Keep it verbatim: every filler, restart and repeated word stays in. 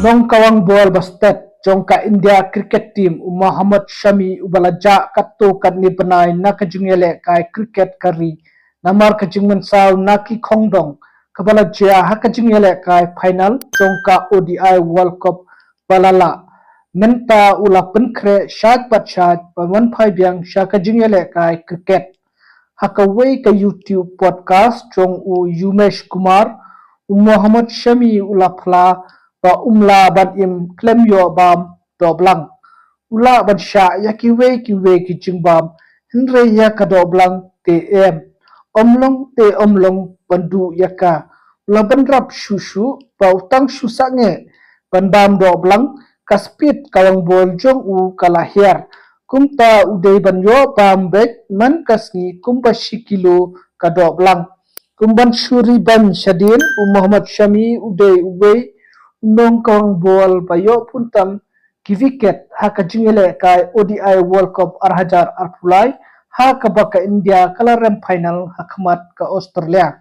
Jong ka wang bol ba stet jong ka India cricket team, u Mohammad Shami, uba la jah katto katne bnai na ka jingïalehkai cricket ka ri namar ka jingmynsaw na ki khongdong kaba la jia ha ka jingïalehkai final jong ka O D I World Cup ba la lah. Mynta u la pynkhreh shait bad shait ban wan phai biang sha ka jingïalehkai cricket. Ha kawei ka YouTube podcast jong u Umesh Kumar, u Mohammad Shami u la phla ba um lah ban im khlem ïoh bam dohblang. U lah ban shah ïa kiwei kiwei ki jingbam, hynrei ïa ka dohblang te em. Ym long te ym long ban duh ïa ka. U la bynrap shuh shuh ba u tang shu sangeh ban bam dohblang, ka speed ka wang bol jong u ka la hiar. Kumta u dei ban ïoh bam beit man ka sngi kumba shi kilo ka dohblang. Kum ban shu ri bam shadien, u Mohammad Shami u dei uwei u nongkawang bol ba ïoh bun tam ki wicket ha ka jingïalehkai O D I World Cup ar hajar arphew lai, ha kaba ka India ka la rem final ha khmat ka Australia.